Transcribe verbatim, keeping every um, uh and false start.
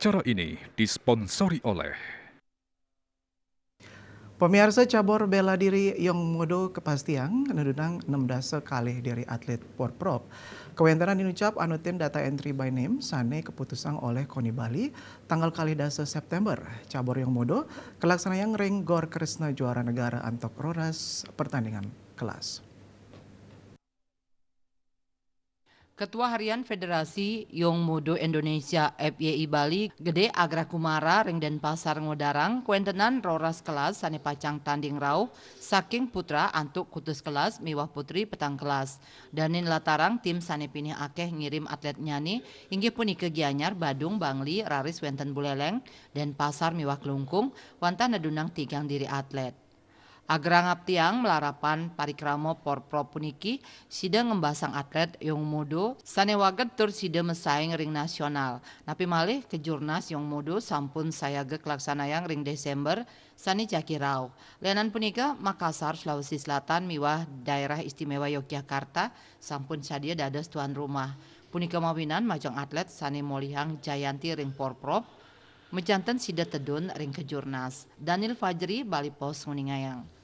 Acara ini disponsori oleh Pamiarsa, cabor bela diri Yong Mudo Kepastiang nudunang enam dasa kalih diri atlet Porprov. Kawentenan inucap anutin data entry by name sane keputusang oleh Koni Bali tanggal kalih dasa September. Cabor Yong Mudo kalaksanayang ring Gor Kresna Juara Negara antuk roras pertandingan kelas. Ketua Harian Federasi Yong Mudo Indonesia F Y I Bali, Gede Agra Kumara ring Denpasar ngudarang kawentenan roras kelas sane pacang tanding rauh saking putra antuk kutus kelas miwah putri petang kelas. Dane nlatarang tim sane pinih akeh ngirim atletnyane inggih punika Gianyar, Badung, Bangli, raris wenten Buleleng, Denpasar miwah Klungkung, wantah nedunang tigang diri atlet. Agra ngaptiang malarapan parikrama Porprov puniki, sida ngembasang atlet Yong Mudo sane waged tur sida masaing ring nasional. Napi malih Kejurnas Yong Mudo sampun sayaga kalaksanayang ring Desember sane jagi rauh. Lenan punika, Makassar, Sulawesi Selatan miwah Daerah Istimewa Yogyakarta sampun sadia dados tuan rumah. Punika mawinan majeng atlet sane molihang jayanti ring Porprov, majanten sida tedun ring Kejurnas. Daniel Fajri, Bali Post, nguningayang.